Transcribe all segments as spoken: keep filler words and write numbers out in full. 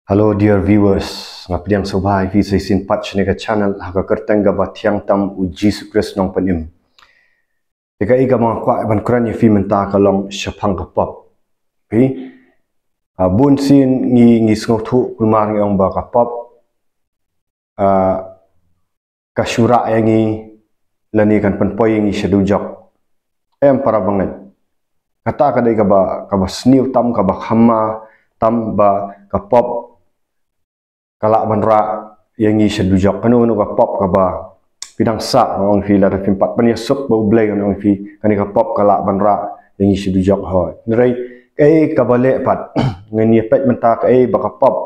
Hello dear viewers, nga pdiang sngewbha ïa phi sa shisien pat shane ka channel ha ka kyrteng kaba thiang tam u Jisu Khrist nongpynim. Te kaei kaba nga kwah ban kren ïa phi mynta ka long shaphang ka pop. Phi, ah, bun sien ngi, ngi sngewthuh kulmar ngi ong ba ka pop, ah, ka shu rah ïa ngi lane kan pynpoi ïa ngi sha dujok. Em para bangeit. Kata ka dei kaba, kaba sniew tam, kaba kham ma tam ba ka pop ka lah ban rah ïa ngi sha dujok. Kano kano ka pop kaba phi dang sah, nga ong ïa phi, lada phim pat pynïasuk bad U Blei, nga ong ïa phi, kane ka pop ka lah ban rah ïa ngi sha dujok, hooid. Hynrei kaei kaba leh pat? Ngin ïa peit mynta kaei ba ka pop,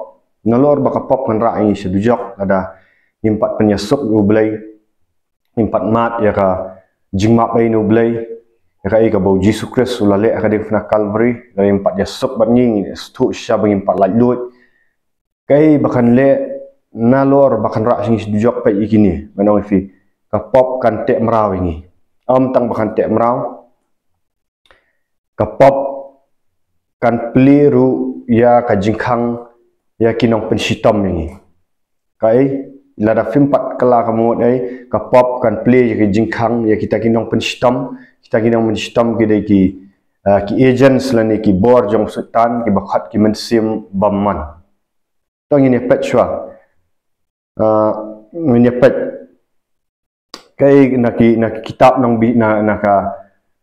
nalor ba ka pop kan rah ïa ngi sha dujok lada ngim pat pynïasuk ïa U Blei, ngim pat mad ïa ka jingmap ei na U Blei, ïa kaei kaba u Jisu Khrist u la leh ha ka diengphna Calvary, lada ngim pat ïasuk bad ngi, ngin sngewthuh shisha ba ngim pat laitluid. Kaei ba kan leh nalor ba kan rah ïa ngi sha dujok? Peit ïa kine, ngan ong ïa phi. Ka pop kan teh mraw ïa ngi. Ym tang ba kan teh mraw, ka pop kan plie ruh ïa ka jingkhang ïa ki nongpynshitom ïa ngi. Kaei, lada phim pat kylla ka mut ei, ka pop kan plie ïa ka jingkhang ïa kita ki nongpynshitom. Kita ki nongpynshitom ki dei ki, ah, ki agents lane ki bor jong u Soitan kiba khot ki mynsiem bymman. To ngin ïa peit shuwa. Ah, ngin ïa peit kaei na ki, na ki kitab Nongbi-, na, na ka,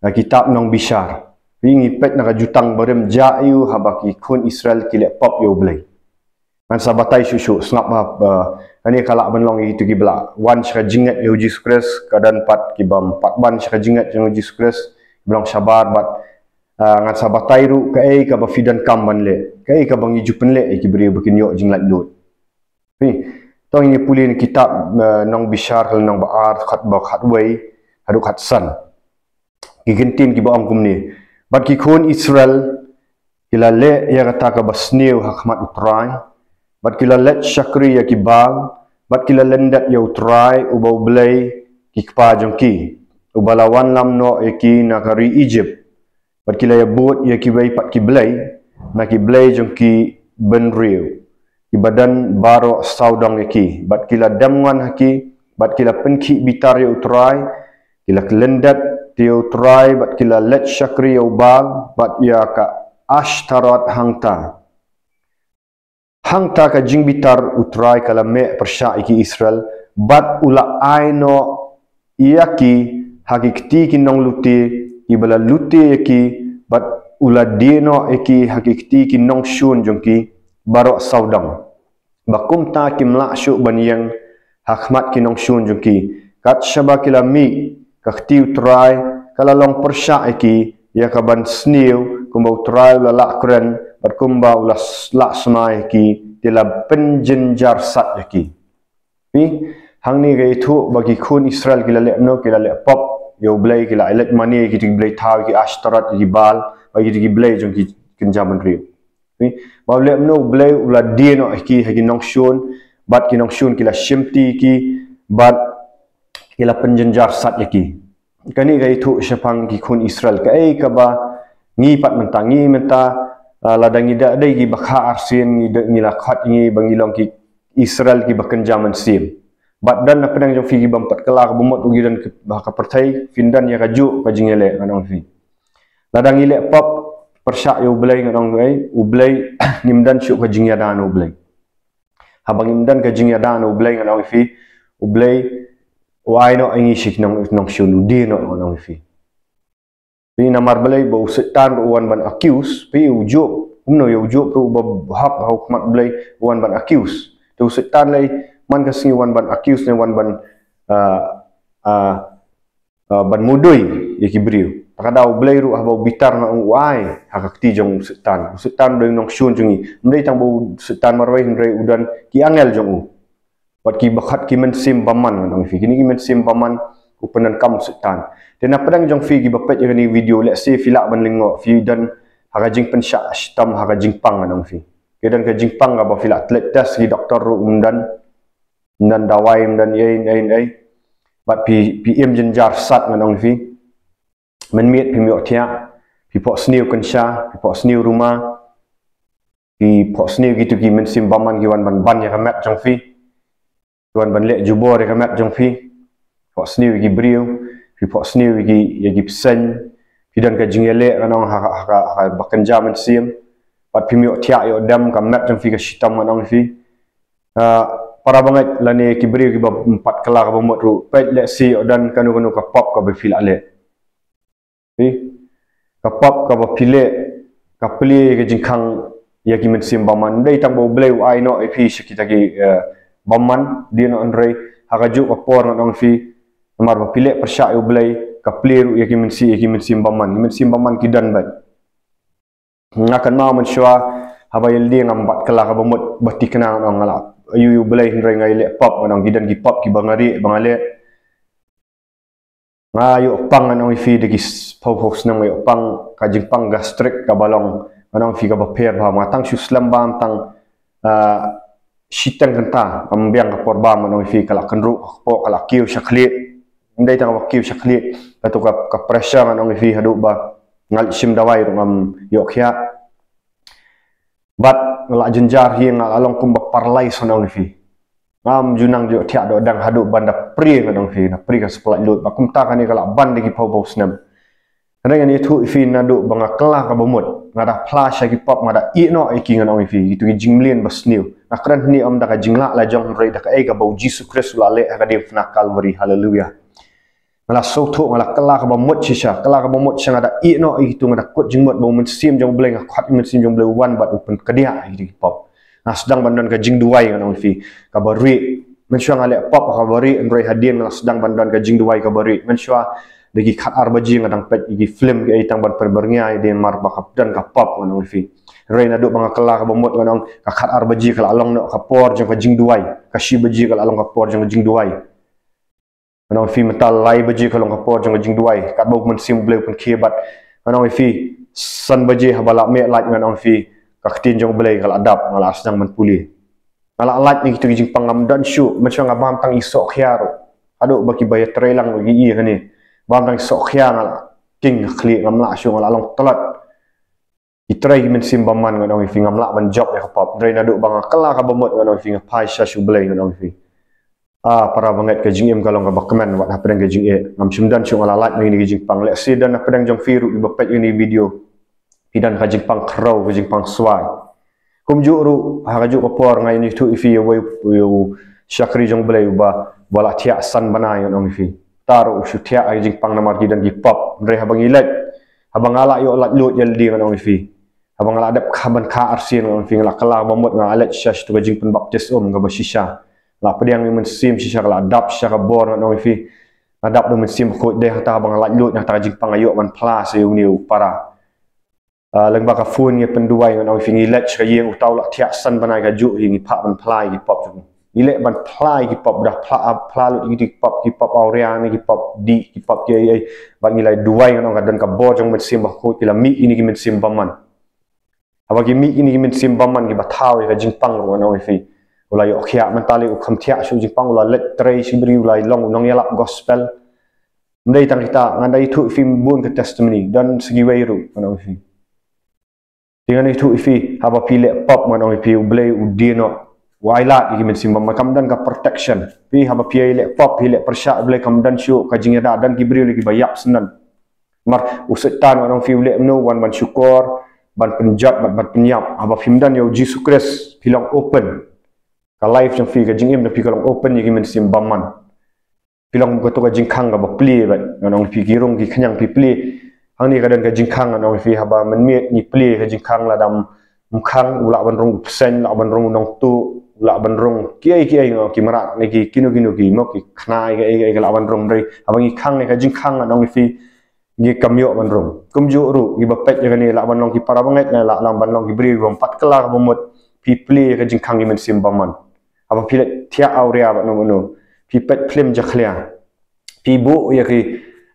na kitab Nongbishar. Ngi peit na ka Jutang Barim, jia aiu haba ki khun Israel ki leh pop ïa U Blei. Ngan sa batai shuh shuh, sngap ha, ah, kane ka lah ban long ïa kito kiba la wan sha ka jingngeit ïa u Jisu Khrist, ka don pat kiba ym pat wan sha ka jingngeit ïa u Jisu Khrist, kiba long shabar bad, ah, ngan sa batai ruh kaei kaba phi donkam ban leh, kaei kaba ngi ju pynleh ïa ki briew ba kin ïoh jinglaitluid. Phi, to ngin ïa pule na kitab, eh, Nongbishar, ka lynnong ba ar, khat ba khatwei haduh khatsan. Ki kyntien kiba ong kumne. Bad ki khun Israel ki la leh ïa kata kaba sniew ha khmat U Trai, bad ki la leit shakri ïa ki Baal, bad ki la lyndet ïa U Trai uba U Blei ki kpa jong ki, uba la wanlam noh ïa ki na ka ri Ijipt. Bad ki la ïabud ïa kiwei pat ki blei na ki blei jong ki bynriew, kiba don baroh sawdong ïa ki. Bad ki la dem wan ha ki, bad ki la pynkhih bitar ïa U Trai, ki la lyndet ïa U Trai, bad ki la leit shakri ïa u Baal bad ïa ka Ashtaroth. Hangta Hangta ka jingbitar U Trai ka la meh pyrshah ïa ki Israel, bad u la ai noh ïa ki ha ki kti ki nonglute kiba la lute ïa ki, bad u la die noh ïa ki ha ki kti ki nongshun jong ki baroh sawdong, ba kumta kim lah shuh ban ïeng ha khmat ki nongshun jong ki. Kat shaba ki la mih, ka kti U Trai ka la long pyrshah ïa ki, ïa ka ban sniew, kumba U Trai u la lah kren, bad kumba u la s-, lah smai ïa ki, te la pynjynjar sat ïa ki. Phi, hangne ka ïathuh ba ki khun Israel ki la leh kumno? Ki la leh pop ïa U Blei, ki la leit mane ïa kito ki blei thaw, ïa ki Ashtaroth, ïa ki Baal, bad ïa kito ki blei jong ki kynja bynriew. Phi, ba u leh kumno? U Blei u la die noh ïa ki ha ki nongshun, bad ki nongshun ki la shimti ïa ki, bad ki la pynjynjar sat ïa ki. Kane ka ïathuh shaphang ki khun Israel. Kaei kaba ngi pat mynta, ngi mynta, ah, lada ngi da dei kiba kha arsien, ngi da, ngi la khot ngi ba ngi long ki Israel kiba kynja mynsiem. Bad don na pdeng jong phi kiba ym pat kylla kaba mut u ki don ka, ha ka pyrthei, phin don ïa kajuh ka jingïaleh, ngan ong ïa phi. Lada ngi leh pop pyrshah ïa U Blei, ngan ong ei, U Blei, ngim don shuh ka jingïada na U Blei. Haba ngim don ka jingïada na U Blei, ngan ong ïa phi, U Blei u ai noh ïa ngi sha ki nong, nongshun, u die noh, ngan ong ïa phi. Phi, namar balei? Ba u Soitan ruh u wan ban accuse, phi, u Job, kumno ïa u Job ruh uba hok ha khmat U Blei, u wan ban accuse. Te u Soitan lei man ka sngi u wan ban accuse ne wan ban, ah, ah, ah, ban mudui ïa ki briew. Te ka daw U Blei ruh haba u bitar, ngan ong, u ai ha ka kti jong u Soitan. U Soitan u dei u nongshun jong ngi. Ym dei tang ba u Soitan marwei, hynrei u don ki angel jong u. Bad kiba khot ki mynsiem bymman, ngan ong ïa phi. Kine ki mynsiem bymman u pyndonkam u Soitan. Te na pdeng jong phi kiba peit ïa kane ka video, lehse phi lah ban lyngngoh, phi don ha ka jingpynshah shitom, ha ka jingpang, ngan ong ïa phi. Phi don ka jingpang kaba phi lah tlot test, ki doktor ruh ym don, ym don dawai, ym don ei ei ei. Bad phi, phi im jynjar sat, ngan ong ïa phi. Mynmiet phim ïohthiah, phi phohsniew kynsha, phi phohsniew ruma. Phi phohsniew ïa kito ki mynsiem bymman ki wan ban ban ïa ka met jong phi. Ki wan ban leh jubor ïa ka met jong phi. Phohsniew ïa ki briew. Phi phohsniew ïa ki, ïa ki bseiñ. Phi don ka jingïaleh ngan ong ha, ha, ha, ha ba kynja mynsiem. Bad phim ïoh thiah ïoh dem, ka met jong phi ka shitom ngan ong ïa phi. Ah, para bangeit lane ki briew kiba ym pat kylla kaba mut ruh, peit lehse ïoh don kano kano ka pop kaba phi la leh. Phi, ka pop kaba phi leh ka plie ka jingkhang ïa ki mynsiem bymman. Ym dei tang ba U Blei u ai noh ïa phi sha kita ki, eh, bymman, dei noh, hynrei ha kajuh ka por ngan ong ïa phi, namar ba phi leh pyrshah ïa U Blei, ka plie ruh ïa ki mynsiem, ïa ki mynsiem bymman. Ki mynsiem bymman ki don beit. Nga kynmaw mynshuwa haba ïalade ngam pat kylla kaba mut, ba thikna ngan ong, nga la ïohi ïa U Blei hynrei nga ïaleh pop ngan ong. Ki don ki pop kiba nga rieh ba nga leh. Nga ïoh pang ngan ong ïa phi da ki s-, phew phew snem nga ïoh pang ka jingpang gastric kaba long ngan ong ïa phi kaba pher bha. Nga tang shu slem bam tang, ah, shiteng kynta, kam biang ka por bam ngan ong ïa phi, ka la kynruh ka kpoh, ka la kiew sha khlieh. Ym dei tang kaba kiew sha khlieh, kato ka, ka pressure ngan ong ïa phi haduh ba nga leit shim dawai ruh ngam ïoh khiah. Bad nga la jynjar hi, nga la long kumba paralyze ngan ong ïa phi. Ngam ju nang ju thiah doh dang haduh ban da prie ngan ong ïa phi, da prie ka spalait lut. Bad kumta kane ka la ban da ki phew phew snem. Hynrei ngan ïathuh ïa phi naduh ba nga kylla kaba mut, nga da phla sha ki pop, nga da ïeh noh ïa ki ngan ong ïa phi, kito ki jingmlien ba sniew. Nga kren hangne ym da ka jinglah la jong hynrei da kaei kaba U Jisu Khrist u la leh ha ka diengphna Kalbari. Haleluya. Nga la sngewthuh, nga la kylla kaba mut shisha, kylla kaba mut shisha, nga da ïeh noh ïa kito, nga da kut jingmut ba U Mynsiem jong U Blei, nga khot U Mynsiem jong U Blei u wan bad u pynkdiah ïa kito ki pop. Nga sdang ban don ka jingduwai ngan ong ïa phi kaba rieh. Mynshuwa nga leh pop kaba rieh, hynrei hadien nga la sdang ban don ka jingduwai kaba rieh. Mynshuwa da ki khatar baje nga dang peit ïa ki film kiei tang ban pynbyrngia ïa dien namar ba ka don ka pop ngan ong ïa phi. Hynrei naduh ba nga kylla kaba mut ngan ong, ka khatar baje ka la long noh ka por jong ka jingduwai. Ka shi baje ka la long ka por jong ka jingduwai. Ngan ong ïa phi mynta lai baje ka long ka por jong ka jingduwai. Katba U Mynsiem U Blei u pynkhie bad ngan ong ïa phi san baje haba la mih light ngan ong ïa phi ka ktien jong U Blei ka la dap, nga la sdang ban pule. Nga la lait na kito ki jingpang, ngam don shuh, mynshuwa nga bam tang i sohkhia ruh. Haduh ba kiba ïatrei lang ruh ki ïohi kane. Bam tang i sohkhia nga la king khlieh, ngam lah shuh, nga la long tlot. Ki trei ki mynsiem bymman ngan ong ïa phi, ngam lah ban jop ïa ka pop. Hynrei naduh ba nga kylla kaba mut ngan ong ïa phi, nga phai sha U Blei ngan ong ïa phi. Ah, para bangeit, ka jingim ka long kaba kmen wat hapdeng ka jingeh. Ngam shym don shuh nga la lait na kine ki jingpang. Lehse don hapdeng jong phi ruh kiba peit ïa kane ka video, phi don ka jingpang khraw, ka jingpang swai. Kumjuh ruh ha kajuh ka por nga ïathuh ïa phi ïa uwei u shakri jong U Blei uba, uba la thiah san bnai ngan ong ïa phi. Uta ruh u shu thiah ha ki jingpang namar ki don ki pop. Hynrei haba ngi leit, haba nga la ïoh laitluid ïalade ngan ong ïa phi, haba nga la dep kha ban kha arsien ngan ong ïa phi, nga la kylla kaba mut, nga la leit sha shato ka jingpynbaptis um kaba shisha. Nga la pdiang ïa U Mynsiem shisha, ka la dap shisha ka bor ngan ong ïa phi. Nga dap da U Mynsiem Bakhuid, dei hangta haba nga laitluid na kata ka jingpang nga ïoh ban phla sha une u para. Ah, lyngba ka phone ngi pynduwai ngan ong ïa phi, ngi leit sha ka ïing, uta u la thiah san bnai, kajuh hi ngi phah ban phla ïa ki pop jong u. Ngi leh ban phla ïa ki pop, da phla, phla lut ïa ki pop, ki pop awria ne ki pop dih, ki pop kiei kiei. Bad ngi la duwai ngan ong, ka don ka bor jong U Mynsiem Bakhuid, ki la mih kine ki mynsiem bymman. Haba ki mih kine ki mynsiem bymman kiba thaw ïa ka jingpang ruh ngan ong ïa phi, u la ïoh khiah, mynta lei u kham thiah shuh jingpang, u la leit trei shibri, u la long u nongïalap gospel. Ym dei tang kita, ngan da ïathuh ïa phi bun ka testimony, don sa kiwei ruh ngan ong ïa phi. Te ngan ïathuh ïa phi, haba phi leh pop ngan ong ïa phi, U Blei u die noh, u ailad ïa ki mynsiem bymman, kam don ka protection. Phi haba phi leh pop, phi leh pyrshah U Blei, kam don shuh ka jingïada, don ki briew lei kiba ïap syndon. Namar u Soitan ngan ong ïa phi u leh kumno, wan ban shukor, ban pynjot, ban, ban pynïap. Haba phim don ïa U Jisu Khrist, phi long open. Ka life jong phi, ka jingim jong phi ka long open ïa ki mynsiem bymman. Phi long kato ka jingkhang kaba plie beit. Ngan ong ïa phi, ki rung ki khñiang phi plie. Hangne ka don ka jingkhang ngan ong ïa phi, haba mynmiet ngi plie ka jingkhang, lada ym khang u lah ban rung u bseiñ, u lah ban rung u nongtuh, u lah ban rung kiei kiei, ngan ong, ki mrad ne ki kino kino ki, mo, ki khnai kiei kiei ki lah ban rung, hynrei haba ngi khang ïa ka jingkhang ngan ong ïa phi, ngi kam ïoh ban rung. Kumjuh ruh kiba peit ïa kane, lah ban long ki para bangeit, lah, lah ban long ki briew kiba ym pat kylla kaba mut, phi plie ïa ka jingkhang ki mynsiem bymman. Haba phi leit thiah awria bad no bad no, phi peit phlim jakhlia, phi buh ïa ki,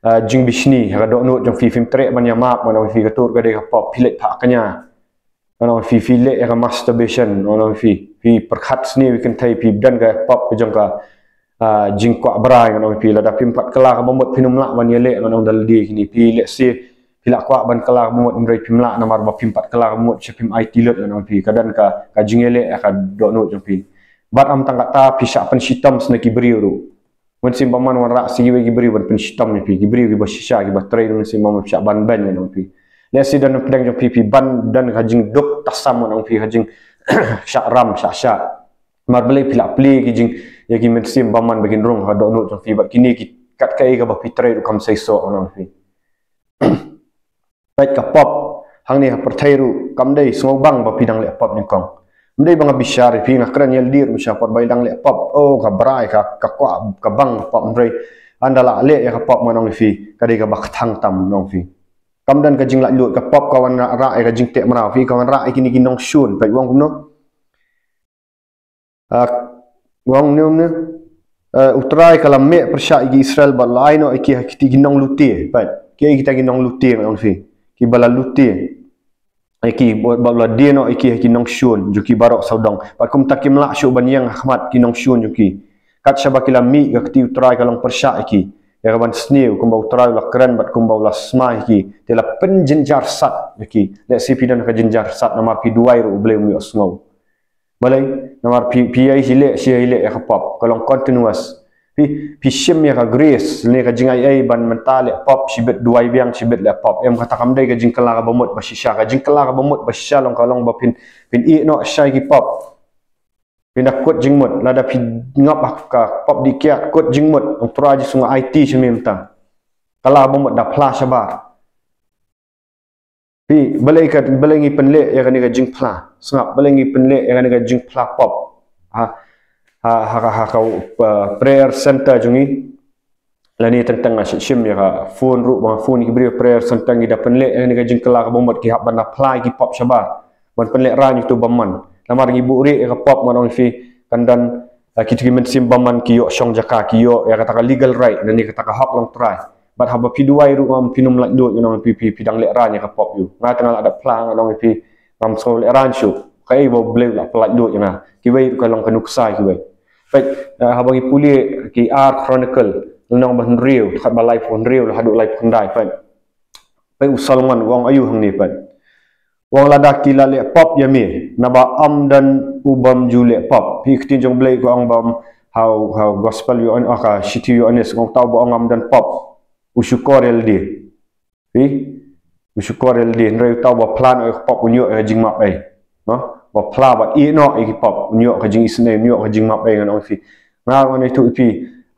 ah, jingbishni ha ka dohnud jong phi, phim treh ban ïamap, ngan ong ïa phi, kato ka dei ka pop, phi leit phah kñia. Ngan ong ïa phi, phi leh ïa ka masturbation, ngan ong ïa phi, phi pyrkhat sniew ïa ki kynthei, phi don ka pop ka jong ka, ah, jingkwah brai, ngan ong ïa phi, lada phim pat kylla kaba mut phin ym lah ban ïaleh, ngan ong, da lade kine, phi lehse Phi lah kwah ban kylla ka bamut, hynrei phim lah, namar ba phim pat kylla ka bamut, sha phim aiti lut, ngan ong phi. Ka don ka, ka jingïaleh ïa ka dohnud jong phi. Bad ym tang katta, phi shah pynshitom sha ki briew ruh. Mynsiem bymman wanrah sha kiwei ki briew ban pynshitom ïa phi, ki briew kiba shisha, kiba trei, mynsiem bymman shah ban ban, ngan ong phi. Lehse don pdeng jong phi, phi ban don ka jingduk tasam, ngan ong phi, ka jing shah ram, shah shah. Namar balei phi lah plie ki jing, ïa ki mynsiem bymman ba kin rung ha dohnud jong phi, bad kine ki kat kaei kaba phi trei ruh kam seisoh, ngan ong phi. Peit, ka pop hangne ha pyrthei ruh kam dei, sngewbang ba phi dang leh pop nyngkong. Ym dei ba nga bishar ïa phi, nga kren ïalade ruh, sha por ba i dang leh pop, oh, ka brai, ka, ka kwah, ka bang ka pop, hynrei ynda la leh ïa ka pop, ngan ong ïa phi, ka dei kaba kthang tam, ngan ong ïa phi. Kam don ka jinglaitluid, ka pop ka wanrah ïa ka jingteh mraw, phi, ka wanrah ïa kine ki nongshun, peit, u ong kumno. Ah, u ong ne, ne. Ah, U Trai ka la meh pyrshah ïa ki Israel bad la ai noh ïa ki ha kiti ki nonglute. Peit, kiei kita ki nonglute, ngan ong ïa phi, kiba la lute ïa ki, bad la die noh ïa ki ha ki nongshun jong ki baroh sawdong. Bad kumta kim lah shuh ban ïeng ha khmat ki nongshun jong ki. Kat shaba ki la mih ha ka kti, U Trai ka long pyrshah ïa ki, ïa ka ban sniew, kumba U Trai u la kren bad kumba u la smai ïa ki, te la pynjynjar sat ïa ki. Lehse phi don ka jynjar sat, namar phi duwai ruh U Blei um ïohsngew. Balei? Namar phi, phi ïai leh, shu ïai leh ïa ka pop, ka long continuous. Phi, phi shim ïa ka grace, ne ka jingai ei ban mynta leh pop, shibit duwai biang, shibit leh pop. Em, kata kam dei ka jingkylla ka bamut ba shisha. Ka jingkylla ka bamut ba shisha long, ka long ba phin, phin ïeh noh shai ki pop. Phin da kut jingmut, lada phi ngop ha ka pop dih kiad, kut jingmut, ong, Trai Jisu, nga aiti sha me mynta. Kylla ka bamut, da phla shabar. Phi, balei ka, balei ngi pynleh ïa kane ka jingphla? Sngap, balei ngi pynleh ïa kane ka jingphla pop ha, ha, ha, ha, ha ka, uh, prayer center jong ngi? Lane teng teng nga shim ïa ka phone ruh, ba nga phone ïa ki briew prayer center, ngi da pynleh ïa kane ka jingkylla ka bamut, ki hap ban da phla ïa ki pop shabar ban pynlehraiñ ïa uto bymman. Namar ngi buhrieh ïa ka pop, ngan ong ïa phi, kan don, uh, kito ki mynsiem bymman ki ïoh shong jaka, ki ïoh ïa kata ka legal right, lane kata ka hok long trai. Bad haba phi duwai ruh, ngam, phin ym laitluid, ngan ong ïa phi, phi, phi dang lehraiñ ïa ka pop ïa u. Nga te nga la dep phla, ngan ong ïa phi, ngam sngew lehraiñ shuh. Kaei ba U Blei u la pyllaitluid ïa nga? Kiwei ruh ka long ka nuksa ïa kiwei. Peit, eh, haba ngi pule ki Ar Chronicle, lynnong ba hynriew, dkhot ba laiphew hynriew haduh laiphew khyndai, peit. Peit, u Solomon u ong aïu hangne, peit. U ong, lada ki la leh pop ïa me, naba ym don u bym ju leh pop. Phi, ka ktien jong U Blei ka ong ba ym, ha u, ha u gospel Ïoan, ah, ka shithi Ïoannis, u ong, uta uba ong ym don pop, u shukor ïa lade. Phi, u shukor ïa lade, hynrei uta uba phla noh ïa ka pop un ïoh ïa ka jingmap ei. No? Ba phla bad ïeh noh ïa ki pop, un ïoh ka jingisynei, un ïoh ka jingmap ei, ngan ong ïa phi. Nga, ngan ïathuh ïa phi,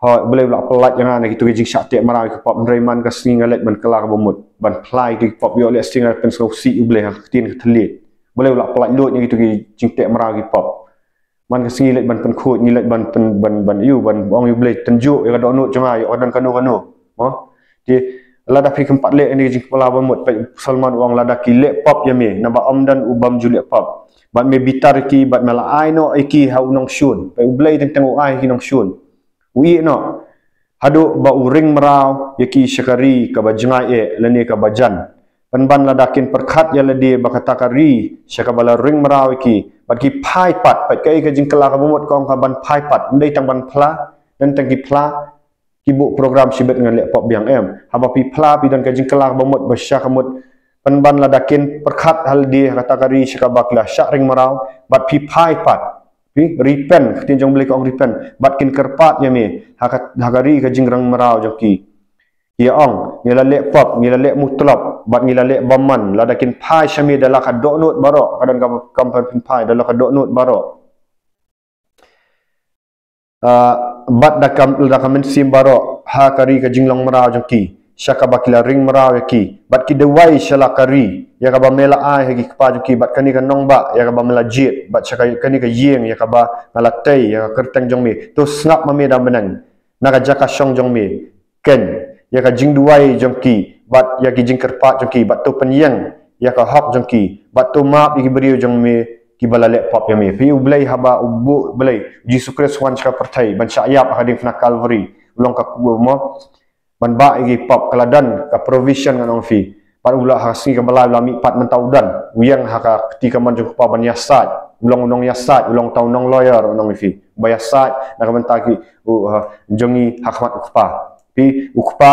ha, U Blei u la pyllait ïa nga na kito ki jingshah teh mraw ïa ki pop, hynrei man ka sngi nga leit ban kylla ka bamut, ban phla ïa ki pop, ïoh lehse nga pynsngewsih ïa U Blei ha ka ktien ka thylliej. U Blei u la pyllaitluid ïa kito ki jingteh mraw ïa ki pop. Man ka sngi leit ban pynkhuid, ngi leit ban pyn, ban, ban, ïoh, ban ong ïa U Blei, tynjuh ïa ka dohnud jong nga, ïoh ka don kano kano. Mo? Te lada phi khlem pat leh ïa kane ka jingkylla bamut, peit, u Solomon u ong, lada ki leh pop ïa me, naba ym don u bym ju leh pop. Bad me bitar ïa ki, bad me la ai noh ïa ki ha u nongshun. Peit, U Blei teng teng u ai ha ki nongshun. U ïeh noh. Haduh ba u ring mraw ïa ki sha ka ri kaba jngai eh, lane kaba jan. Pynban lada kin pyrkhat ïa lade ba kata ka ri sha kaba la ring mraw ïa ki, bad ki phai pat, peit, kaei ka jingkylla ka bamut, ka ong ka ban phai pat, ym dei tang ban phla, ym dei tang ki phla, ki buh program shibit ngan leh pop biang, em. Haba phi phla, phi don ka jingkylla ka bamut ba shisha ka mut. Pynban lada kin pyrkhat ha lade ha kata ka ri sha kaba ki la shah ring mraw, bad phi phai pat. Phi repent, ka ktien jong U Blei ka ong repent, bad kin kyrpad ïa me ha ka, ha ka ri ka jingring mraw jong ki. Ki ong, ngi la leh pop, ngi la leh mutlop, bad ngi la leh bymman, lada kin phai sha me da la ka dohnud baroh, ka don ka kam phin phai, da la ka dohnud baroh. Ah, bad da ka, da ka mynsiem baroh, ha ka ri ka jinglong mraw jong ki, sha kaba ki la ring mraw ïa ki, bad ki duwai sha la ka ri ïa kaba me la ai ha ki kpa jong ki, bad kane ka nongbah ïa kaba me la jied, bad sha ka, kane ka ïing ïa kaba nga la tei ïa ka kyrteng jong me, to sngap ma me da bneng na ka jaka shong jong me. Khein ïa ka jingduwai jong ki, bad ïa ki jingkyrpad jong ki, bad to pynïeng ïa ka hok jong ki, bad to map ïa ki briew jong me kiba la leh pop ïa me. Phi, U Blei haba u buh, U Blei, U Jisu Khrist u wan sha ka pyrthei ban shah ïap ha ka diengphna Calvary, u long ka kuh mo, ban bah ïa ki pop, ka la don ka provision, ngan ong ïa phi. Bad u la, ha ka sngi kaba lai u la mihpat, mynta u don, u ïeng ha ka kti kamon jong u Kpa ban ïasaid. U long u nongïasaid, u long uta u nong lawyer, ngan ong ïa phi, ba ïasaid na ka bynta ki, u, ha, jong ngi ha khmat u Kpa. Phi, u Kpa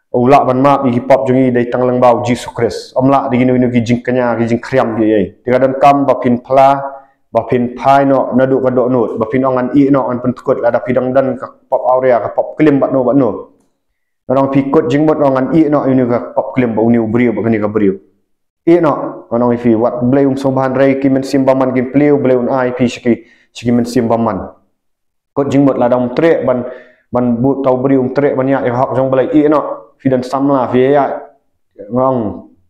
U lah ban map ïa ki pop jong ngi dei tang lyngba u Jisu Khrist. Ym lah da kino kino ki jingkñia, ki jingkhriam ki ei. Te ka donkam ba phin phla, ba phin phai noh naduh ka dohnud, ba phin ong ngan ïeh noh, ngan pynkut, lada phi dang don ka pop awria, ka pop klim bad no bad no. Ngan ong phi kut jingmut, ong ngan ïeh noh ïa une ka pop klim bad une u briew bad kane ka briew. Ïeh noh, ngan ong ïa phi, wat Blei um sngewbha, hynrei ki mynsiem bymman kin plie, Blei un ai phi sha ki, sha ki mynsiem bymman. Kut jingmut, lada um treh ban, ban bud, uta u briew um treh ban ïaid ïa ka hok jong U Blei, ïeh noh, phi don samla, phi ïaid. Nga ong,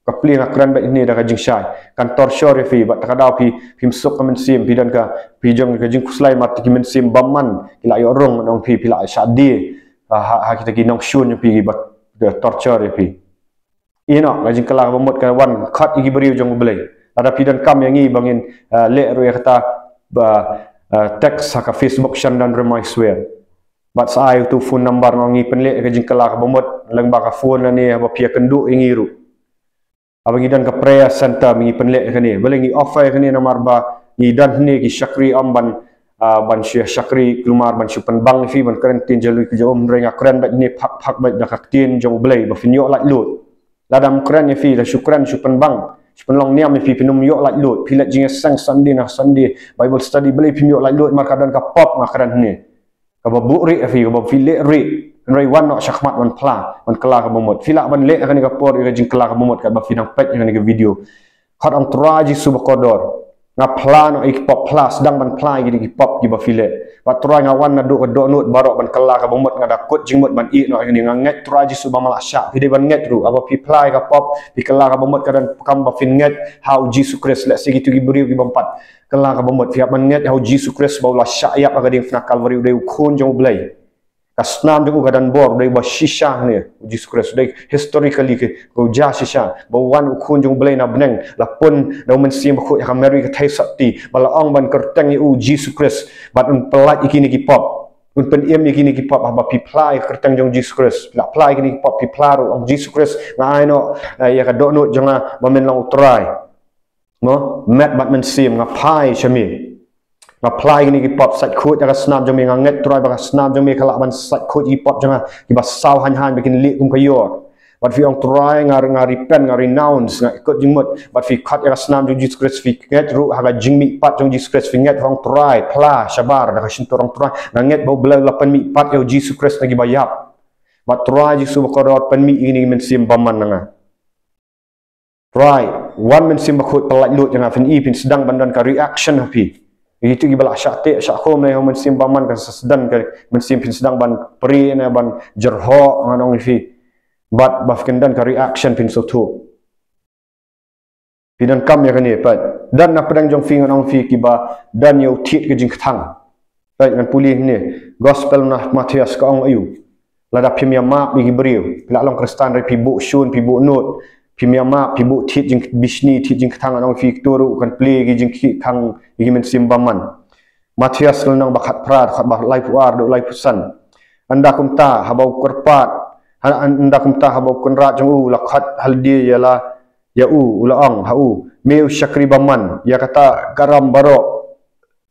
ka plie, nga kren beit hangne da ka jingshai. Kan torture ïa phi, bad ta ka daw phi, phim suk ka mynsiem, phi don ka, phi jong ka jingkhuslai, namar ki mynsiem bymman ki la ïoh rung, ngan ong phi, phi la shah die ha, ha, ha kita ki nongshun jong phi, kiba torture ïa phi. Ïeh noh, ka jingkylla kaba mut ka wan khot ïa ki briew jong U Blei. Lada phi donkam ïa ngi ba ngin, eh, leh ruh ïa kata, ba, eh, text ha ka Facebook Shandan Remai Swer. Bad sa ai utu u phone number, ngan ong ngi pynleh ïa ka jingkylla kaba mut lyngba ka phone lane haba phi ïakynduh ïa ngi ruh. Haba ngi don ka prayer center, ngi pynleh ïa kane. Balei ngi offer ïa kane? Namar ba ngi don hangne ki shakri, ym ban, ah, ban shu shakri, kulmar ban shu pynbang ïa phi, ban kren ktien jong u, jong u, hynrei nga kren beit hangne phak phak beit da ka ktien jong U Blei ba phin ïoh laitluid. Lada ym kren ïa phi, lada shu kren shu pynbang, shu pynlong niam ïa phi, phin ym ïoh laitluid. Phi leit jingïaseng Sunday na Sunday, Bible study, balei phim ïoh laitluid? Namar ka don ka pop, nga kren hangne, kaba buhrieh ïa phi, kaba phi leh rieh. Hynrei wan noh shakhmat ban phla, ban kylla kaba mut. Phi lah ban leh ha kane ka por ïa ka jingkylla kaba mut katba phi dang peit ïa kane ka video. Khot, ong Trai Jisu bakordor, nga phla noh ïa ki pop, phla, sdang ban phla ïa kine ki pop kiba phi leh. Bad Trai, nga wan naduh ka dohnud baroh ban kylla kaba mut, nga da kut jingmut ban ïeh noh ïa kine. Nga ngeit Trai Jisu ba me la shah, phi dei ban ngeit ruh. Haba phi phla ïa ka pop, phi kylla kaba mut, ka donkam ba phin ngeit ha u Jisu Khrist. Lehse kito ki briew ki bym pat kylla kaba mut, phi hap ban ngeit ha u Jisu Khrist ba u la shah ïap ha ka diengphna Kalbari, u dei u Khun jong U Blei. Ka snam jong u ka don bor, u dei uba shisha hangne, u Jisu Khrist. U dei historically ka, ka u jia shisha, ba wan u Khun jong U Blei na bneng, la pun da u Mynsiem Bakhuid ha ka Mary ka theisotti, ba la ong ban kyrteng ïa u Jisu Khrist, bad un pyllait ïa kine ki pop. Un pynim ïa kine ki pop. Haba phi phla ïa ka kyrteng jong u Jisu Khrist, phi la phla ïa kine ki pop, phi phla ruh, ong Jisu Khrist, nga ai noh, eh, ïa ka dohnud jong nga ba men long U Trai. Mo, met bad mynsiem, nga phai sha me. Nga phla ïa kine ki pop, sait khuid ïa ka snam jong me. Nga ngeit Trai ba ka snam jong me ka lah ban sait khuid ïa ki pop jong nga kiba saw haiñ haiñ, ba kin lieh kum ka ïor. Bad phi ong Trai, nga, nga repent, nga renounce, nga kut jingmut. Bad phi khot ïa ka snam jong u Jisu Khrist, phi ngeit ruh ha ka jingmihpat jong u Jisu Khrist, phi ngeit, ong Trai, phla shabar da ka shyntur, ong Trai, nga ngeit ba U Blei u la pynmihpat ïa u Jisu Khrist na kiba ïap. Bad Trai Jisu bakordor, pynmih ïa kine ki mynsiem bymman na nga. Trai, wan Mynsiem Bakhuid, pyllait luid ïa nga, phin i, phin sdang ban don ka reaction ha phi. Ïa kito kiba la shah teh shah khum ne ha u mynsiem bymman, kan sa sdang ka mynsiem, phin sdang ban prie ne ban jyrhoh, ngan ong ïa phi. Bad ba phin don ka reaction, phin sngewthuh. Phi donkam ïa kane, peit. Don na pdeng jong phi, ngan ong ïa phi, kiba don ïa u thied ka jingkthang. Peit, ngan pule hangne. Gospel na Mathaios ka ong aïu? Lada phim ïa map ïa ki briew, phi la long Khristan hynrei phi buh shun, phi buh nud, phim ïa map, phi buh thied jingbishni, thied jingkthang, ngan ong ïa phi, kito ruh kan plie ïa ki jingkthang ïa ki mynsiem bymman. Mathaios lynnong ba khatphra, dkhot ba laiphew ar haduh laiphew san. Ynda kumta haba u kyrpad, ha, ynda kumta haba u kynrad jong u u la khot ha lade ïa la, ïa u, u la ong ha u, me u shakri bymman, ïa kata ka ram baroh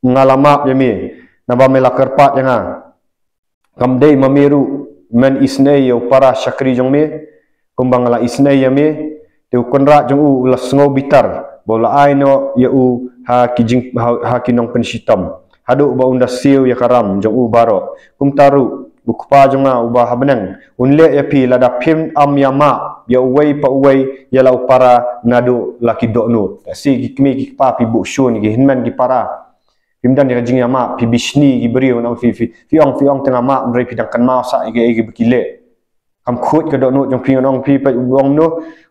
nga la map ïa me, naba me la kyrpad ïa nga. Kam dei ma me ruh men isynei ïa u para shakri jong me kumba nga la isynei ïa me? Te u kynrad jong u u la sngew bitar, ba u la ai noh ïa u ha ki jing, ha, ha ki nongpynshitom, haduh ba un da siew ïa ka ram jong u baroh. Kumta ruh u Kpa jong nga uba ha bneng un leh ïa phi, lada phim ym ïa map ïa uwei pa uwei, ïa la u para naduh la ki dohnud. Te shi ki kmie ki kpa, phi buh shun ïa ki hynmen ki para, phim don ïa ka jingïa map, phi bishni ïa ki briew, ngan ong ïa phi, phi, phi ong, phi ong te nga map, hynrei phi dang kynmaw sah ïa kaei kaba ki leh. Kam khuid ka dohnud jong phi, ngan ong ïa phi, peit, u ong no,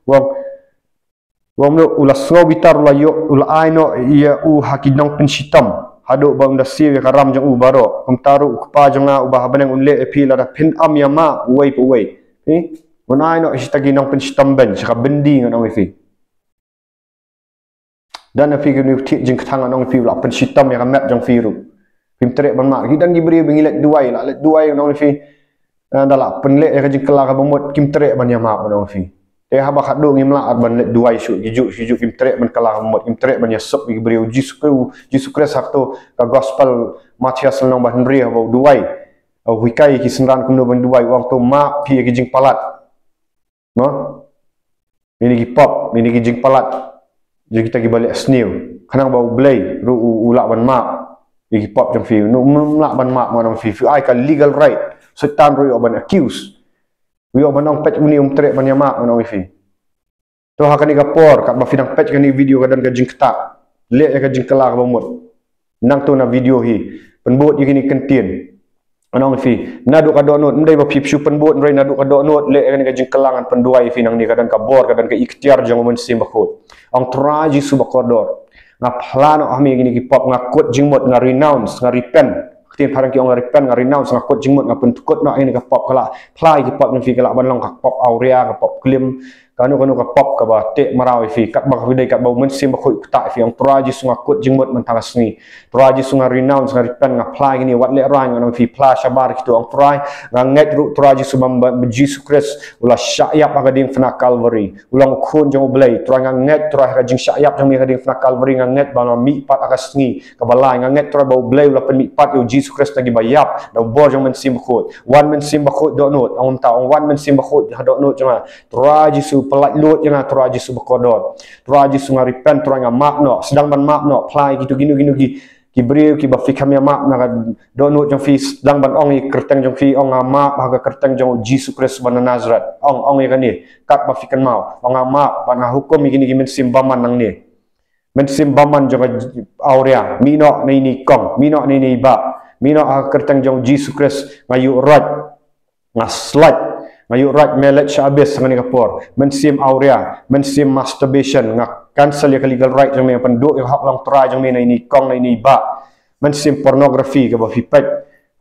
u ong, u ong no, u la sngew bitar, u la ïoh, u la ai noh ïa u ha ki nongpynshitom, haduh ba un da siew ïa ka ram jong u baroh. Kumta ruh u Kpa jong nga uba ha bneng un leh ïa phi, lada phim ym ïa map uwei pa uwei. Phi, un ai noh sha kita ki nongpynshitom beiñ sha ka byndi, ngan ong ïa phi. Don ha phi kine u thied jingkthang, ngan ong ïa phi, u la pynshitom ïa ka met jong phi ruh. Phim treh ban map. Ki don ki briew ba ngi leit duwai, la leit duwai, ngan ong ïa phi, eh, da la pynleh ïa ka jingkylla kaba mut, kim treh ban ïa map, ngan ong ïa phi. Te haba khadduh ngim lah ban leit duwai shuh, ki juh, ki juh, kim treh ban kylla kaba mut, kim treh ban ïasuk ïa ki briew. Jisu Khrist, Jisu Khrist ha kato ka Gospel Mathaios lynnong ba hynriew, haba u duwai, u hikai ïa ki synran kumno ban duwai, u ong to map phi ïa ki jingpalat. Mo? Ïa kine ki pop, ïa kine ki jingpalat jong kita kiba leh sniew. Khnang ba U Blei ruh u, u lah ban map ïa ki pop jong phi. Um lah ban map, ngan ong ïa phi. Phi ai ka legal right. Soitan ruh u ïoh ban accuse. U ïoh ban ong peit une um treh ban ïa map, ngan ong ïa phi. To ha kane ka por, katba phi dang peit kane ka video ka don ka jingktah. Leh ïa ka jingkylla kaba mut. Nangta na video hi. Pynbud ïa kine ki kyntien. Ngan ong ïa phi. Naduh ka dohnud, ym dei ba phi shu pynbud, hynrei naduh ka dohnud, leh ïa kane ka jingkylla, ngan pynduwai ïa phi nangne, ka don ka bor, ka don ka iktiar jong U Mynsiem Bakhuid. Ong Trai Jisu bakordor. Nga phla noh ha me ïa kine ki pop, nga kut jingmut, nga renounce, nga repent. Ktien phareng ki ong nga repent, nga renounce, nga kut jingmut, nga pyndkut noh ïa kine ki pop, ka la phla ïa ki pop jong phi, ka lah ban long ka pop awria, ka pop klim, kano kano ka pop kaba teh mraw ïa phi, katba ka dei, katba U Mynsiem Bakhuid u ktah ïa phi. Ong Trai Jisu nga kut jingmut mynta ka sngi. Trai Jisu nga renounce, nga repent, nga phla ïa kine, wat lehraiñ, ngan ong ïa phi, phla shabar kito. Ong Trai, nga ngeit ruh Trai Jisu ba, ba Jisu Khrist u la shah ïap ha ka diengphna Calvary. U long u khun jong U Blei. Trai nga ngeit Trai ha ka jingshah ïap jong me ha ka diengphna Calvary, nga ngeit ba la mih pat ha ka sngi kaba lai. Nga ngeit Trai ba U Blei u la pynmih pat ïa U Jisu Khrist na kiba ïap da u bor jong U Mynsiem Bakhuid. Wan Mynsiem Bakhuid dohnud, ong mynta, ong wan Mynsiem Bakhuid ha dohnud jong nga. Trai Jisu pyllait luid ïa nga, Trai Jisu bakordor. Trai Jisu nga repent, Trai nga map noh, sdang ban map noh, phla ïa kito kino kino ki, ki briew kiba phi kham ïa map na ka dohnud jong phi, sdang ban ong ïa ka kyrteng jong phi, ong nga map ha ka kyrteng jong U Jisu Khrist uba na Nazareth. Ong, ong ïa kane, katba phi kynmaw, ong nga map, bad nga hukum ïa kine ki mynsiem bymman nangne. Mynsiem bymman jong ka awria, mih noh na ine i kong, mih noh na ine i bah, mih noh ha ka kyrteng jong U Jisu Khrist, nga ïuh roit, nga slait, nga ïuh roit, me leit sha abis ha kane ka por. Mynsiem awria, mynsiem masturbation, nga cancel ïa ka legal right jong me, nga pynduh ïa ka hok long trai jong me na ine i kong, na ine i bah. Mynsiem pornography kaba phi peit,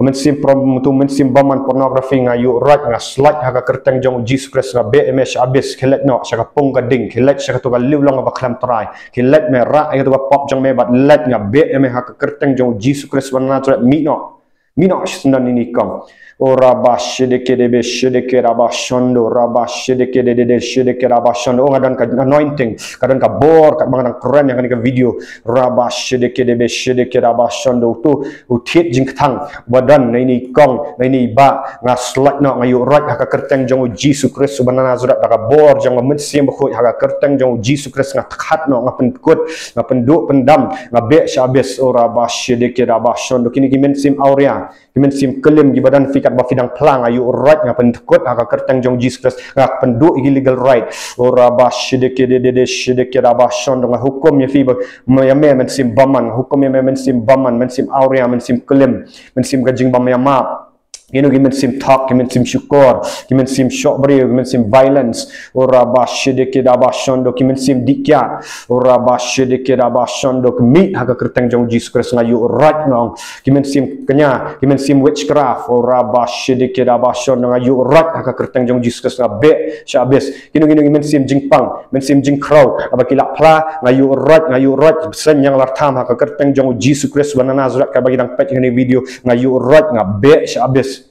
mynsiem prom-, tu mynsiem bymman pornography, nga ïuh roit, nga slait ha ka kyrteng jong U Jisu Khrist, nga beh ïa me sha abis. Khie leit noh sha ka pung ka ding, khie leit sha kato ka liwlong kaba khlem trai, khie leit, me rah ïa kato ka pop jong me bad leit, nga beh ïa me ha ka kyrteng jong U Jisu Khrist uba na Nazareth, mih noh. Mih noh sha syndon ine i kong. O raba shidike debe shidike raba shondo, raba shidike dede shidike raba shondo. O nga don ka anointing, ka don ka bor, katba nga dang kren ïa kane ka video. Raba shidike debe shidike raba shondo. Tu u thied jingkthang ba don na ine i kong, na ine i bah, nga slait noh, nga ïuh roit ha ka kyrteng jong U Jisu Khrist uba na Nazareth, da ka bor jong U Mynsiem Bakhuid, ha ka kyrteng jong U Jisu Khrist nga thahat noh, nga pyndkut, nga pynduh pyndam, nga beh sha abis. O raba shidike raba shondo. Kine ki mynsiem awria, ki mynsiem klim kiba don ha phi, katba phi dang phla, nga ïuh roit, nga pyndkut ha ka kyrteng jong U Jisu Khrist, nga pynduh ïa ki legal right. O raba shidike dede shidike raba shondo, nga hukum ïa phi ba, ïa me mynsiem bymman, nga hukum ïa me mynsiem bymman, mynsiem awria, mynsiem klim, mynsiem ka jingbym ïa map. Kino ki mynsiem thok, ki mynsiem shukor, ki mynsiem shoh briew, ki mynsiem violence. O raba shidike daba shondo, ki mynsiem dih kiad. O raba shidike daba shondo, ki mih ha ka kyrteng jong U Jisu Khrist, nga ïuh roit, nga ong. Ki mynsiem kñia, ki mynsiem witchcraft. O raba shidike daba shondo, nga ïuh roit ha ka kyrteng jong U Jisu Khrist, nga beh sha abis. Kino kino ki mynsiem jingpang, mynsiem jingkhraw, haba ki la phla, nga ïuh roit, nga ïuh roit, seng ïa nga la tham ha ka kyrteng jong U Jisu Khrist uba na Nazareth, katba ki dang peit ïa kane ka video, nga ïuh roit, nga beh sha abis.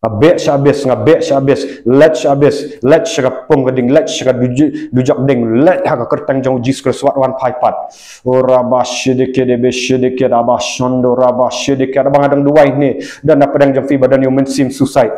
Nga beh sha abis, nga beh sha abis, leit sha abis, leit sha ka pung ka ding, leit sha ka duj-, dujok ding, leit ha ka kyrteng jong U Jisu Khrist, wat wan phai pat. O raba shidike debe shidike raba shondo raba shidike, haba nga dang duwai hangne, don na pdeng jong phi ba don ïa u mynsiem suicide.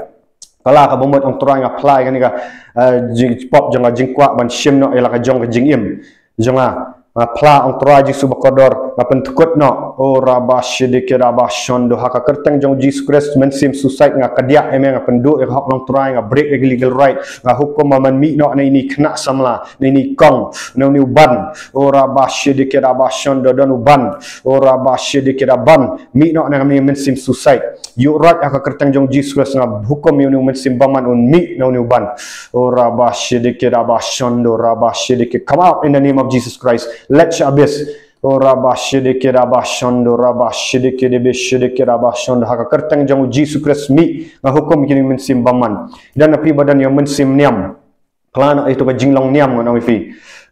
Ka la kaba mut, ong Trai nga phla ïa kane ka, eh, jing-, pop jong nga, jingkwah ban shim noh ïa la ka jong ka jingim jong nga. Nga phla, ong Trai Jisu bakordor, nga pyndkut noh. O raba shidike raba shondo, ha ka kyrteng jong U Jisu Khrist, mynsiem suicide, nga kdiah ïa me, nga pynduh ïa ka hok long trai, nga break ïa ka legal right, nga hukum ba men mih noh na ine i khynnah samla, na ine i kong, na une u ban. O raba shidike raba shondo, don u ban. O raba shidike raba ban, mih noh na kane ka mynsiem suicide. Ïuh roit ha ka kyrteng jong U Jisu Khrist, nga hukum ïa une u mynsiem bymman un mih na une u ban. O raba shidike raba shondo raba shidike. Come out in the name of Jesus Christ. Leit sha abis. O raba shidike raba shondo raba shidike debe shidike raba shondo. Ha ka kyrteng jong U Jisu Khrist mih. Nga hukum ïa kine ki mynsiem bymman. Don na phi ba don ïa u mynsiem niam. Phla noh ïa tu ka jinglong niam, ngan ong ïa phi.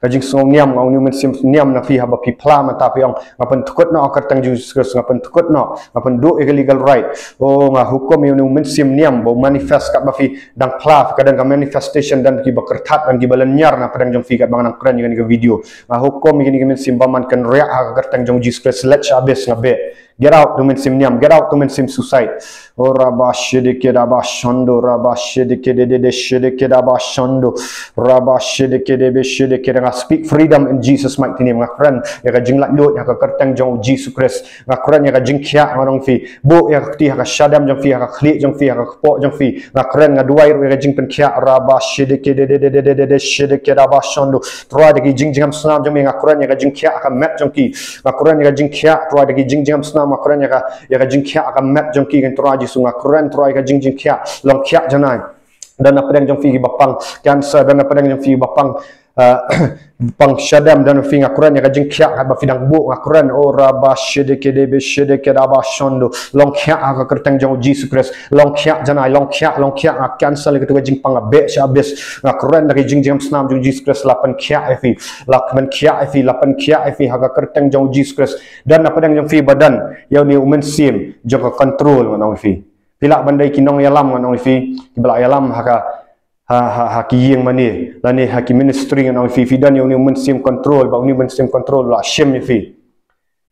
Ka jingsngew niam, nga ong ïa u mynsiem niam na phi, haba phi phla mynta phi ong, nga pyndkut noh ha ka kyrteng jong U Jisu Khrist, nga pyndkut noh, nga pynduh ïa ka legal right. O, nga hukum ïa une u mynsiem niam ba u manifest katba phi dang phla, ka don ka manifestation, don kiba kyrthat, don kiba lynñiar na pdeng jong phi katba nga dang kren ïa kane ka video. Nga hukum ïa kine ki mynsiem bymman kynriah ha ka kyrteng jong U Jisu Khrist, leit sha abis, nga beh. Get out, to mynsiem niam. Get out, to mynsiem suicide. O raba shidike daba shondo, raba shidike de de de shidike daba shondo, raba shidike de be shidike de. Nga speak freedom in Jesus' mighty name. Nga kren ïa ka jinglaitluid ha ka kyrteng jong u Jisu Khrist. Nga kren ïa ka jingkhiah, nga ong ïa phi. Buh ïa ka kti ha ka shadem jong phi, ha ka khlieh jong phi, ha ka kpoh jong phi. Nga kren, nga duwai ruh ïa ka jingpynkhiah. Raba shidike de de de de de de de shidike daba shondo. Trai, da ki jingjngem snam jong me, nga kren ïa ka jingkhiah ha ka met jong ki. Nga kren ïa ka jingkhiah, Trai, da ki jingjngem snam, nga kren ïa ka, ïa ka jingkhiah ha ka met jong ki, kan Trai Jisu. Nga kren, Trai, ïa ka jingjingkhiah. Long khiah janai. Don na pdeng jong phi kiba pang cancer, don na pdeng jong phi kiba pang, ah, pang shadem, don phi, nga kren ïa ka jingkhiah katba phi dang buh. Nga kren, o raba shidike de be shidike daba shondo. Long khiah ha ka kyrteng jong u Jisu Khrist. Long khiah janai, long khiah, long khiah. Nga cancel ïa katu ka jingpang, nga beh sha abis. Nga kren da ki jingjngem snam jong u Jisu Khrist, la pynkhiah ïa phi. La pynkhiah ïa phi, la pynkhiah ïa phi ha ka kyrteng jong u Jisu Khrist. Don na pdeng jong phi ba don ïa une u mynsiem jong ka control, ngan ong ïa phi. Phi lah ban dei ki nongïalam, ngan ong ïa phi, kiba la ïalam ha ka, ha, ha, ha ki ïing mane lane ha ki ministry, ngan ong ïa phi. Phi don ïa une u mynsiem control, ba une u mynsiem control la shim ïa phi.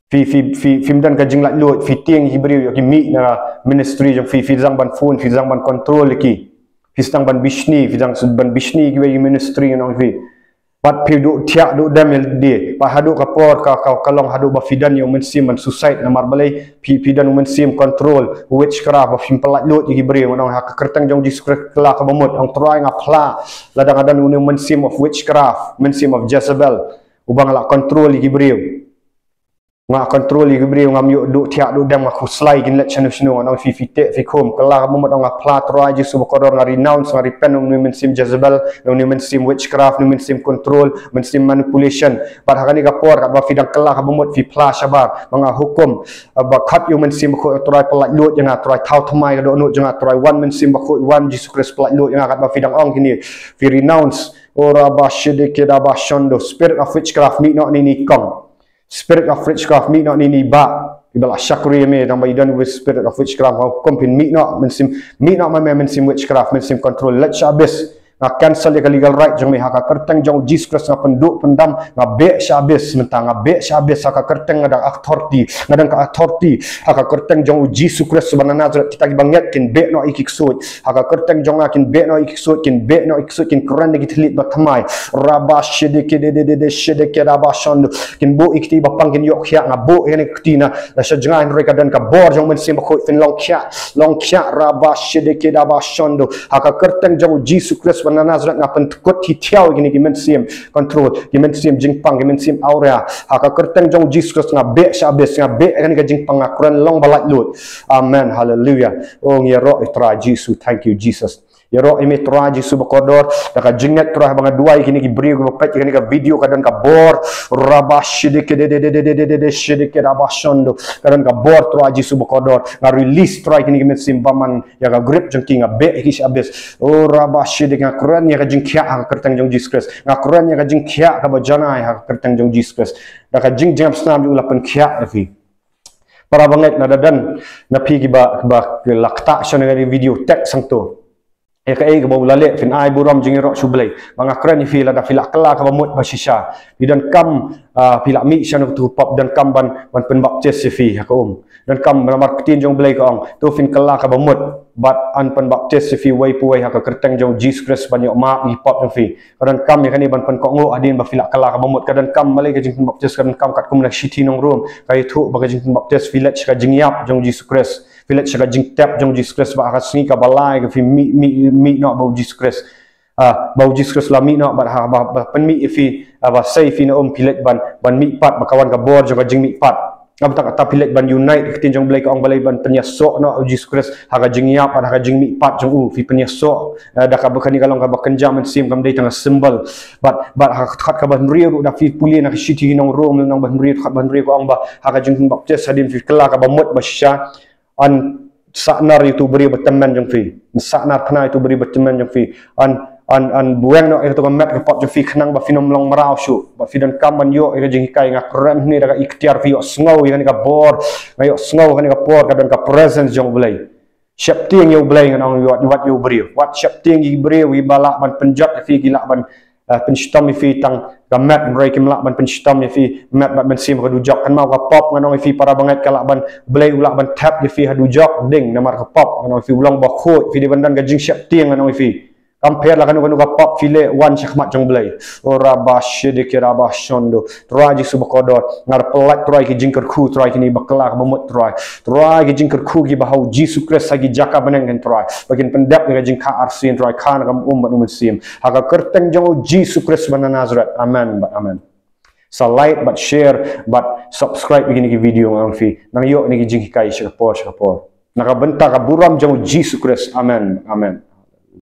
Phi, phi, phi, phim don ka jinglaitluid, phi tieng ïa ki briew ïoh ki mih na ministry jong phi. Phi dang ban phone, phi dang ban control ïa ki. Phi dang ban bishni, phi dang ban bishni ïa kiwei ki ministry, ngan ong ïa phi. Bad phi duh thiah duh dem ïa lade. Bad haduh ka por ka, ka, ka long haduh ba phi don ïa u mynsiem ban suicide, namar balei? Phi, phi don u mynsiem control, witchcraft, ba phim pyllaitluid ïa ki briew, ngan ong. Ha ka kyrteng jong u Jisu Khrist, kylla kaba mut. Ong Trai, nga phla, lada nga don une u mynsiem of witchcraft, mynsiem of Jezebel, uba nga la control ïa ki briew. Nga control ïa ki briew, ngam ïoh duh thiah duh dem, nga khuslai kin leit shano shano, ngan ong ïa phi. Phi teh, phi khum, kylla kaba mut. Ong, nga phla, Trai Jisu bakordor, nga renounce, nga repent na une u mynsiem Jezebel, na une u mynsiem witchcraft, na une u mynsiem control, mynsiem manipulation. Bad ha kane ka por katba phi dang kylla kaba mut, phi phla shabar, ba nga hukum, ah, ba khot ïa u Mynsiem Bakhuid, Trai, pyllaitluid ïa nga, Trai, thaw thymmai ka dohnud jong nga, Trai, wan Mynsiem Bakhuid, wan Jisu Khrist, pyllaitluid ïa nga. Katba phi dang ong kine, phi renounce. O raba shidike daba shondo, spirit of witchcraft, mih noh na ine i kong. Spirit of witchcraft, mih noh na ine i bah. Iba la shakri ïa me, tang ba i don with spirit of witchcraft, nga hukum phin mih noh, mynsiem, mih noh ma me, mynsiem witchcraft, mynsiem control, leit sha abis. Nga cancel ïa ka legal right jong me ha ka kyrteng jong u Jisu Khrist. Nga pynduh pyndam, nga beh sha abis mynta, nga beh sha abis ha ka kyrteng. Nga don authority, nga don ka authority ha ka kyrteng jong u Jisu Khrist uba na Nazareth. Kita kiba ngeit kin beh noh ïa ki ksuid ha ka kyrteng jong nga, kin beh noh ïa ki ksuid, kin beh noh ïa ki ksuid, kin kren da ki thylliej bathymmai. Raba shidike de de de de shidike daba shondo. Kin buh ïa kti ba pang, kin ïoh khiah. Nga buh ïa kane ka kti na, na sha jngai, hynrei ka don ka bor jong u Mynsiem Bakhuid, phin long khiah, long khiah. Raba shidike daba shondo. Ha ka kyrteng jong u Jisu Khrist uba na Nazareth, nga pynkut hi thiaw ïa kine ki mynsiem control, ki mynsiem jingpang, ki mynsiem aura. Ha ka kyrteng jong u Jisu Khrist nga beh sha abis, nga beh ïa kane ka jingpang, nga kren long ba laitluid. Amen. Haleluia. O ngi ïaroh ïa Trai Jisu. Thank you, Jesus. Ïaroh ïa me Trai Jisu bakordor. Da ka jingngeit Trai, haba nga duwai ïa kine ki briew kiba peit ïa kane ka video, ka don ka bor. Raba shidike de de de de de de de shidike daba shondo. Ka don ka bor Trai Jisu bakordor. Nga release Trai kine ki mynsiem bymman ïa ka grip jong ki, nga beh ïa ki sha abis. O raba shidike, nga kren ïa ka jingkhiah ha ka kyrteng jong u Jisu Khrist. Nga kren ïa ka jingkhiah kaba janai ha ka kyrteng jong u Jisu Khrist. Da ka jingjngem snam jong u la pynkhiah ïa phi. Para bangeit, lada don na phi kiba, kiba la ktah sha kane ka video, text hangto. Ïa kaei kaba u la leh, phin ai burom jingïaroh sha u Blei. Ba nga kren ïa phi, lada phi la kylla kaba mut ba shisha, phi donkam, ah, phi la mih sha katu ka pop, donkam ban, ban pynbaptis ïa phi ha ka um. Donkam, namar ka ktien jong u Blei ka ong, to phin kylla kaba mut bad yn pynbaptis ïa phi uwei pa uwei ha ka kyrteng jong u Jisu Khrist ban ïoh map ïa ki pop jong phi. Ka donkam ïa kane ban pynkohnguh hadien ba phi la kylla kaba mut. Ka donkam, balei ka jingpynbaptis ka donkam? Katkum na ka shithi nong Rom ka ïathuh ba ka jingpynbaptis, phi leit sha ka jingïap jong u Jisu Khrist, phi leit sha ka jingtep jong u Jisu Khrist, bad ha ka sngi kaba lai ka phi mih, mih, mih noh bad u Jisu Khrist. Ah, ba u Jisu Khrist la mih noh, bad ha, ba, ba pynmih ïa phi, ah, ba sei phi na um, phi leit ban, ban mihpat, ba ka wan ka bor jong ka jingmihpat. Naba kata phi leit ban unite, ka ktien jong u Blei ka ong, balei ban pynïasoh noh u Jisu Khrist ha ka jingïap bad ha ka jingmihpat jong u. Phi pynïasoh, eh, da kaba kane ka long kaba kynja mynsiem, kam dei tang ka symbol. Bad, bad ha ka dkhot kaba hynriew ruh, da phi pule na ka shithi nong Rom lynnong ba hynriew, dkhot ba hynriew, ka ong ba ha ka jingpynbaptis, hadien phi kylla kaba mut ba shisha, yn sahnar ïa utu u briew bathymmai jong phi. Yn sahnar phna ïa utu u briew bathymmai jong phi. Yn, yn, yn buaid noh ïa katu ka met ka pop jong phi khnang ba phin ym long mraw shuh. Bad phi donkam ban ïoh ïa ka jinghikai. Nga kren hangne da ka iktiar, phi ïohsngew ïa kane ka bor. Nga ïohsngew kane ka por ka don ka presence jong u Blei. Sheptieng ïa u Blei, ngan ong, wat, wat ïa u briew. Wat sheptieng ïa u briew, iba lah ban pynjot ïa phi, ki lah ban eh, pynshitom ïa phi tang ka met, hynrei kim lah ban pynshitom ïa phi met bad mynsiem ha ka dujok. Kynmaw ka pop, ngan ong ïa phi para bangeit, ka lah ban, Blei u lah ban thep ïa phi ha dujok ding namar ka pop, ngan ong ïa phi u long bakhuid, phi dei ban don ka jingsheptieng, ngan ong ïa phi. Kam pher la kano kano ka pop, phi leh, wan sha khmat jong Blei. O raba shidiki raba shondo. Trai Jisu bakordor, nga pynlait Trai ki jingkyrkhu Trai kine bakla kaba mut Trai. Trai ki jingkyrkhu kiba ha u Jisu Khrist ha ki jaka bneng kan Trai, ba kin pyndep ïa ka jingkha arsien Trai, kha na ka um bad u mynsiem. Ha ka kyrteng jong u Jisu Khrist ba na Nazareth. Amen bad amen. Sa like bad share bad subscribe ïa kine ki video, ngan ong ïa phi. Nang ïoh ïa kine ki jinghikai sha ka por sha ka por. Na ka bynta ka burom jong u Jisu Khrist. Amen. Amen.